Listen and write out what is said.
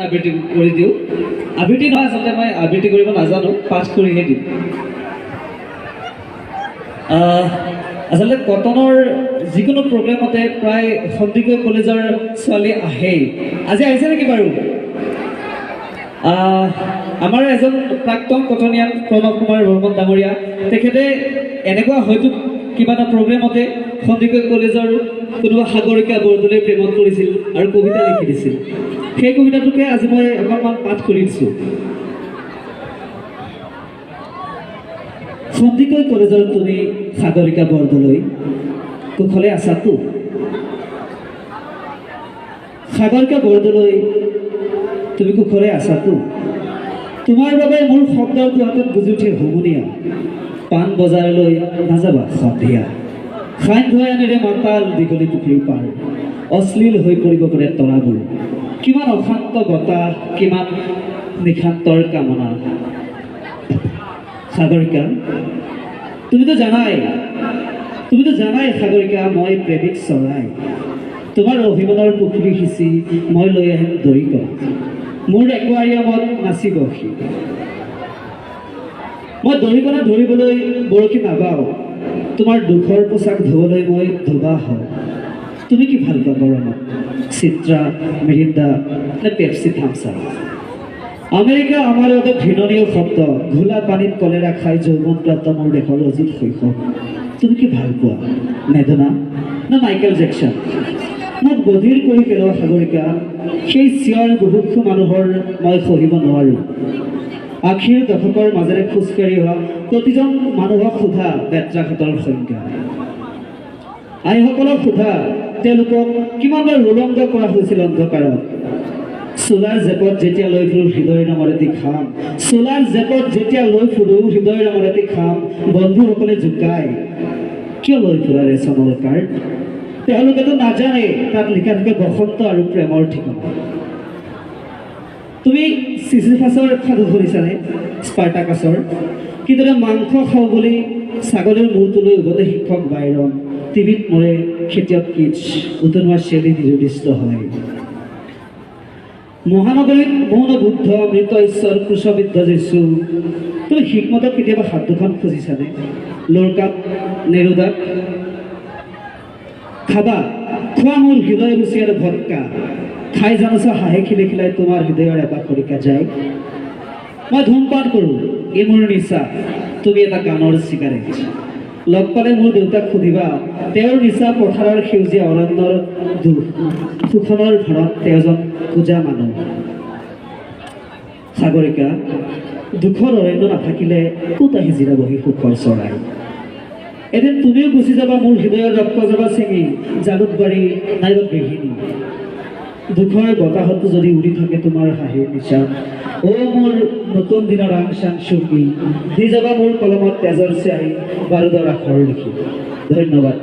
আবৃত্তি কৰি দিওঁ। আবৃত্তি নহয়, আচলতে মই আবৃত্তি কৰিব নাজানো, পাঠ কৰিহে দিম। আচলতে কটনৰ যিকোনো প্ৰগ্ৰেমতে প্ৰায় সন্দিকৈ কলেজৰ ছোৱালী আহেই। আজি আহিছে নেকি বাৰু? আমাৰ এজন প্ৰাক্তন কটনীয়ান প্ৰণৱ কুমাৰ বৰ্মন ডাঙৰীয়া, তেখেতে এনেকুৱা হয়তো কিবা এটা প্ৰগ্ৰেমতে সন্দিকৈ কলেজৰ কোনোবা সাগৰিকা বৰদলৈৰ প্ৰেমত পৰিছিল আৰু কবিতা লিখি দিছিল। সেই কবিতাটোকে আজি মই অকণমান পাঠ কৰি দিছোঁ। সন্দিকৈ কলেজৰ তুমি সাগৰিকা বৰদলৈ, কুশলে আছাতো? সাগৰিকা বৰদলৈ, তুমি কুশলে আছাতো? তোমাৰ বাবে মোৰ শব্দৰ হাতত গুজি উঠে হুমুনিয়া। পাণ বজাৰলৈ নাযাবা সন্ধিয়া, সান্ধ্যয়ানেৰে মাতাল দীঘলী পুখুৰীৰ পাৰ। অশ্লীল হৈ পৰিব পাৰে তৰাবোৰ। কিমান অশান্ত বতাহ, কিমান নিশান্তৰ কামনা। সাগৰিকা, তুমিতো জানাই সাগৰিকা, মই প্ৰেমিক চৰাই। তোমাৰ অভিমানৰ পুখুৰী সিঁচি মই লৈ আহিম দৰিকণা। মোৰ একুৱাৰিয়ামত নাচিব সি। মই দৰিকণা ধৰিবলৈ বৰশী নাবাওঁ, তোমাৰ দুখৰ পোচাক ধুবলৈ মই ধোবা হওঁ। তুমি কি ভাল পোৱা গৰমত, চিত্ৰা, মিৰিণ্ডা নে পেপচি, থামছ আপ? আমেৰিকা আমাৰ বাবে ঘৃণনীয় শব্দ। ঘোলা পানীত কলেৰা খাই যৌৱনপ্ৰাপ্ত মোৰ দেশৰ অযুত শৈশৱ। তুমি কি ভাল পোৱা, মেডনা নে মাইকেল জেকচন? মোক বধিৰ কৰি পেলোৱা সাগৰিকা, সেই চিঞৰ বুভুক্ষু মানুহৰ মই সহিব নোৱাৰোঁ। 80ৰ দশকৰ মাজেৰে খোজকাঢ়ি অহা প্ৰতিজন মানুহক সোধা বেত্ৰাঘাতৰ সংজ্ঞা। আইসকলক সোধা, তেওঁলোকক কিমানবাৰ উলংগ কৰা হৈছিল অন্ধকাৰত। চোলাৰ জেপত যেতিয়া লৈ ফুৰোঁ হৃদয় নামৰ এটি খাম, চোলাৰ জেপত যেতিয়া লৈ ফুৰোঁ হৃদয় নামৰ এটি খাম, বন্ধুসকলে জোকায়, কিয় লৈ ফুৰা ৰেচনৰ কাৰ্ড? তেওঁলোকেতো নাজানে তাত লিখা থাকে বসন্ত আৰু প্ৰেমৰ ঠিকনা। তুমি চিচিফাছৰ সাধু শুনিছানে? স্পাৰ্টাকাছৰ? কিদৰে মাংস খাওঁ বুলি ছাগলীৰ মূৰটো লৈ উভতে শিক্ষক বাইৰন, টিভিত মৰে খেতিয়ক কিটছ, উতনুৱা চেলি নিৰুদ্দিষ্ট হয়। মহানগৰীত মৌন বুদ্ধ, মৃত ঈশ্বৰ, ক্ৰুচবিদ্ধ যীচু। তুমি হিকমতক কেতিয়াবা হাত দুখন খুজিছানে? লোৰকাক, নেৰুদাক? খাবা, খোৱা মোৰ হৃদয় ৰুচি আৰু ভটকা। খাই জানোচা হাঁহে খিলে খিলাই তোমাৰ হৃদয়ৰ এপাহ খৰিকা যায়। মই ধূমপান কৰোঁ, এই মোৰ নিচা। তুমি এটা গানৰ চিগাৰেট। লগ পালে মোৰ দেউতাক সুধিবা, তেওঁৰ নিচা পথাৰৰ সেউজীয়া অৰণ্যৰ দুখ। শোষণৰ ভৰত তেওঁ এজন কুঁজা মানুহ। সাগৰিকা, দুখৰ অৰণ্য নাথাকিলে ক'ত আহি জিৰাবহি সুখৰ চৰাই? এদিন তুমিও গুচি যাবা, মোৰ হৃদয়ৰ ৰক্ত যাবা ছিঙি, জালুকবাৰী নাইবা গৃহিণী। দুখৰ বতাহতো যদি উৰি থাকে তোমাৰ হাঁহিৰ নিচা, অ' মোৰ নতুন দিনৰ আং চাং চুকি দি যাবা মোৰ কলমত তেজৰ চিয়াহী, বাৰুদৰ আখৰ লিখি। ধন্যবাদ।